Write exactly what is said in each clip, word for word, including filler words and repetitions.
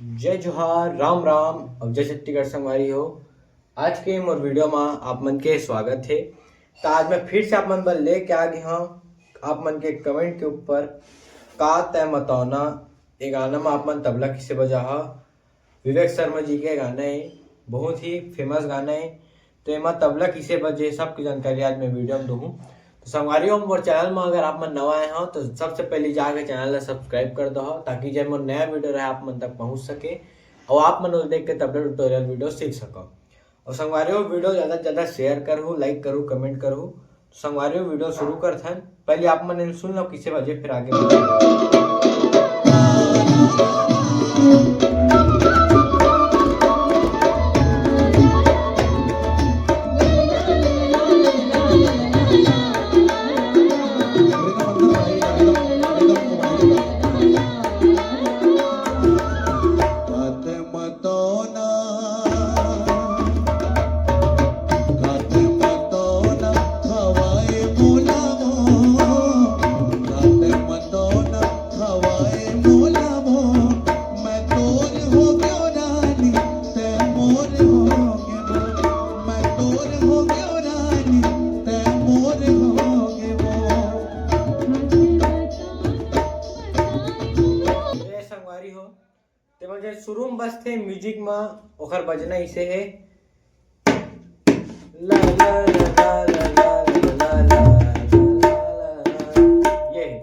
जय जोहार, राम राम और जय छत्तीसगढ़ संगवारी हो। आज के मोर वीडियो मा आप मन के स्वागत हे। त आज मैं फिर से आप मन बर लेके आ गे हंव आप मन के कमेंट के ऊपर का तै मतौना, ये गाना मा आप मन तबला किसे बजाहा। विवेक शर्मा जी के गाना है, बहुत ही फेमस गाना है। तो एमा तबला किसे बजे, सबकी जानकारी आज मैं वीडियो में दूँ। तो संगवारी हो, मोर चैनल में अगर आप मन नवा आए हो तो सबसे पहले जाके चैनल ला सब्सक्राइब कर दो, ताकि जब मोर नया वीडियो रहे आप मन तक पहुंच सके और आप मन ओला देख के तबला ट्यूटोरियल वीडियो सीख सको। और संगवारी हो, वीडियो ज़्यादा से ज़्यादा शेयर करहु, लाइक करहु, कमेंट करहु। तो संगवारी हो, वीडियो शुरू करथन। पहले आप मन सुन लो किसे बजे, फिर आगे बढ़ते हैं। ए संगवारी हो, ते मन जे शुरू में बजथे म्यूजिक मा, ओकर बजना इसे है, ला ला ला। ये है।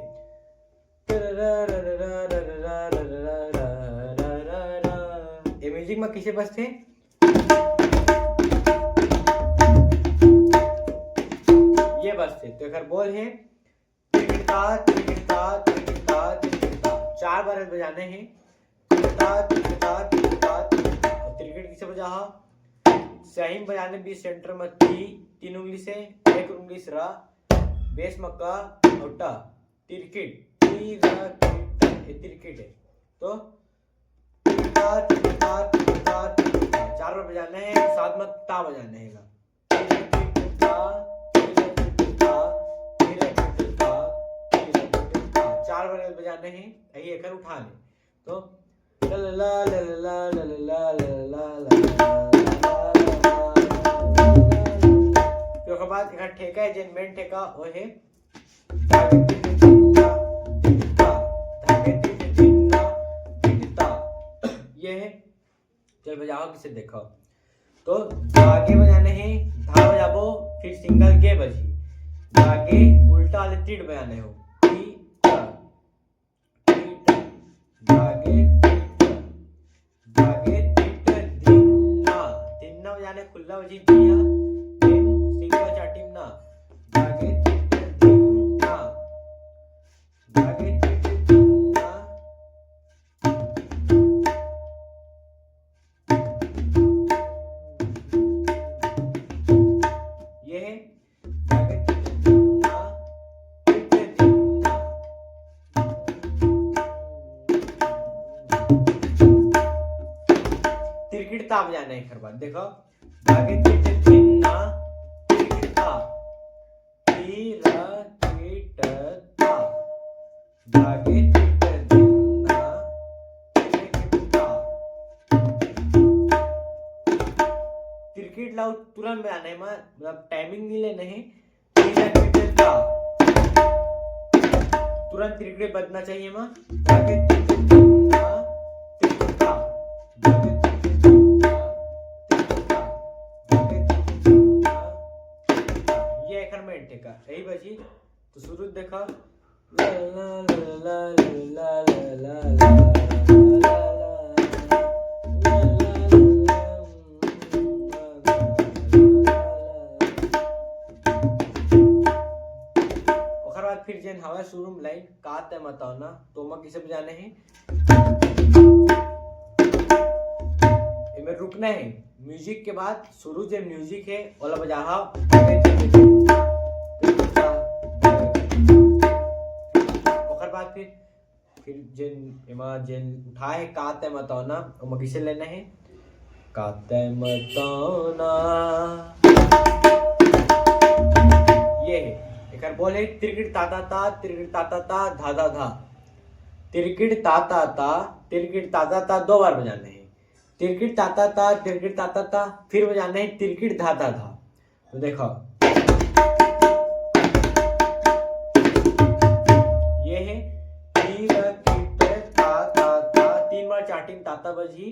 ये म्यूजिक मा किसे बजथे? ये बजथे। तो एकर बोल है, तिरकिड़ता, तिरकिड़ता, तिरकिड़ता, तिरकिड़ता। चार बार बजाने हैं। तिरकिड़ता, तिरकिड़ता, तिरकिड़ता। और तिरकिड़ किसे बजाहा? सही में बजाने भी सेंटर में ती, तीन उंगली से, एक उंगली से रा, बेस में का और टा। तिरकिड़, ती, रा, ती, टा, ये तिरकिड़ है। तो तिरकिड़ता, तिरकिड़ता, तिरकिड़ता, तिरकिड़ता। चार बार बजाने हैं, साथ में ता बजाने हैं। चार बार बजाने हैं, यही एकर उठा ले। तो ला ला ला ला ला ला ला ला ला ला ला ला ला ला। फिर ओकर बाद एकर ठेका है, जेन मेन ठेका, वो है धागे टिट टिट टा, धागे टिट टिट टा, टिट टा। ये है। चल बजाओ, किसे देखो। तो धागे बजाने हैं, धा बजाबो, फिर सिंगल गे बजी। धागे उल्टा वाले तीर बजाने हो। ती, ता, ती, ता। धागे, ती, ता। धागे, ती, ता, धिन, ना। धिन ना बजाने, खुल्ला बजी, धिया, धिन, सिंगल चाटी में ना। धागे, ती, ता, धिन, ना। धागे, ती, ता, धिन, ना। ये है। तिरकिड़ता बजाना है एकर बाद, देखो। धागे तिरकिड़ता, तिरकिड़ता। तीरा तीटता। धागे तीट दिन्ना, तीरे किटता। तिरकिट ला तुरंत बजाना है, मतलब टाइमिंग नहीं लेना है। तीरा किटता। तुरंत तिरकिट बजना चाहिए माँ। धागे तीट दिन्ना, तीटता। धागे तीट दिन्ना, तीटता। धागे तीट दिन्ना, ये एखर में ठेका, यही बजी। तो शुरू देखा। ओकर बाद फिर जेन हवा शुरू में लाइन का तय बताओ ना, तो मैं किसे बजाने हैं। एमे रुकना है। म्यूजिक के बाद शुरू जे म्यूजिक है, ओला बजाहा। ओकर बाद फिर, फिर जेन एमा जेन उठाए है, का तय मतौना, ओमा किसे लेना है? का तय मतौना। ये है, एकर बोल है, तिरकिट ता ता ता, तिरकिट ता ता ता, धा धा धा। तिरकिट ता ता ता, तिरकिट ताता ता दो बार बजाना है। तिरकिट ताता ता, तिरकिट ताता ता, फिर बजाना है तिरकिट धाता धा। तो देखो, ये है तीन बार चाटिंग ताता बजी,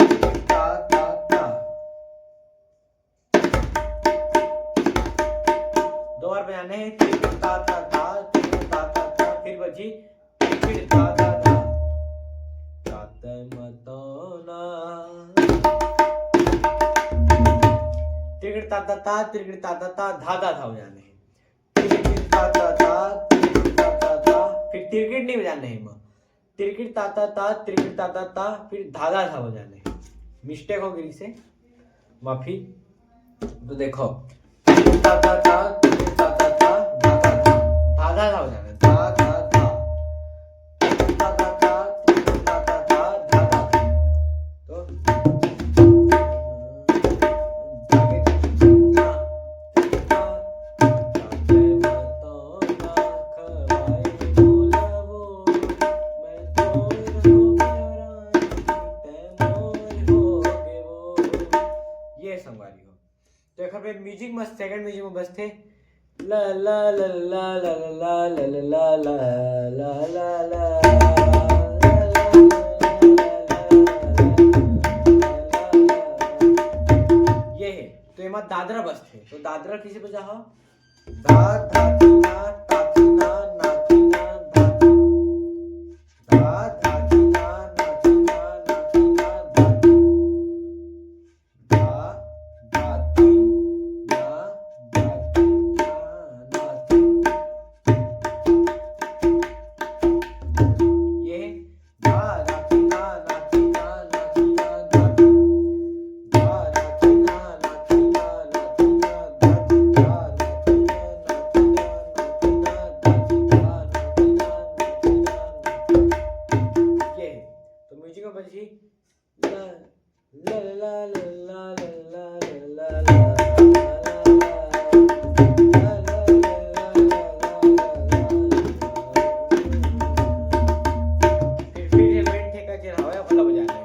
ता ता ता। दो बार बजाने हैं, ता ता ता, ता ता ता, फिर बजी, फिर ता ता ता। तिरकिट ता ता ता, तिरकिट ता ता ता, धा धा धा बजाने हैं। तिरकिट ता ता ता, तिरकिट ता ता ता, फिर तिरकिट नहीं बजाने हैं। तिरकिट ता ता ता, तिरकिट ता ता ता, फिर धा धा धा बजाने हैं। मिस्टेक हो गई से माफी। तो देखो, ता ता ता, ता ता ता, धा धा धा, धा धा धा हो जाना, धा धा धा, ता ता ता, ता ता ता, धा धा धा। तो ये संगवारी हो। तो एकर पे म्यूजिक मस्त सेकंड म्यूजिक में बजथे, ला ला ला ला ला ला ला ला ला ला ला ला ला। ये है, तो एमा दादरा बजथे। तो दादरा किसे बजा हा? धा धा तीना, ता तीना, ना तीना, धा धा। धा धा तीना, ना तीना, ना तीना, धा धा। धा धा तीन ना, धा तीन ना, ना तीन। ये है। धा धा तीना, ना तीना, ना तीना, धा धा। धा धा तीना, ना तीना, ना तीना, धा धा। धा धा तीना, ना तीना, ना तीना, ना तीना, धा धा। ये है। तो म्यूजिक में बजी ला, ला, ला, ला, ला, ला, ला, ला, ला, ला, ला, ला, ला। फिर, फिर ये मेन ठेका जे हवे, ओला बजाना है।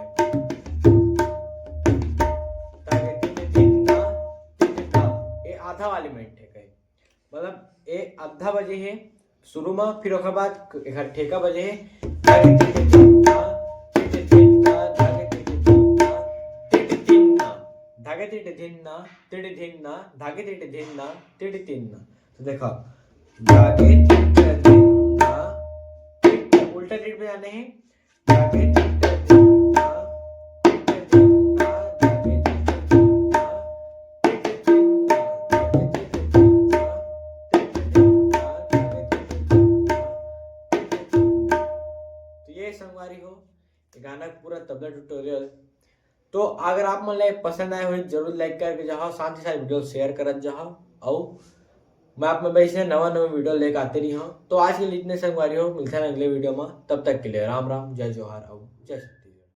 ताकि tin, tin, tin, tin, tin, tin. ये आधा वाली मेन ठेका है। मतलब, ये आधा बजे है शुरू में, फिर ओकर बाद एकर ठेका बजे है। धागे तिट धिन ना, तिट धिन ना, धागे तिट धिन ना, तिट धिन ना, धागे तिट धिन ना, तिट धिन ना, धागे तिट धिन ना, तिट धिन ना। तो देखो, धागे तिट धिन ना, तिट, उल्टा तिट बजाने हैं। धागे तिट धिन ना, तिट धिन ना, धागे तिट धिन ना, तिट धिन ना, धागे तिट धिन ना, तिट धिन ना, धागे तिट धिन ना, तिट धिन ना। तो ये संगवारी हो, ये गाना का पूरा तबला ट्यूटोरियल। तो अगर आप मन ला पसंद आए हो, जरूर लाइक करके जाओ, साथ ही साथ वीडियो शेयर करत जाओ। अउ मैं आप मन बर ऐसे नवा नवा वीडियो लेके आते रही हूँ। तो आज के लिए इतने संगवारी हो, मिलते हैं अगले वीडियो में। तब तक के लिए राम राम, जय जोहार, अउ जय श्री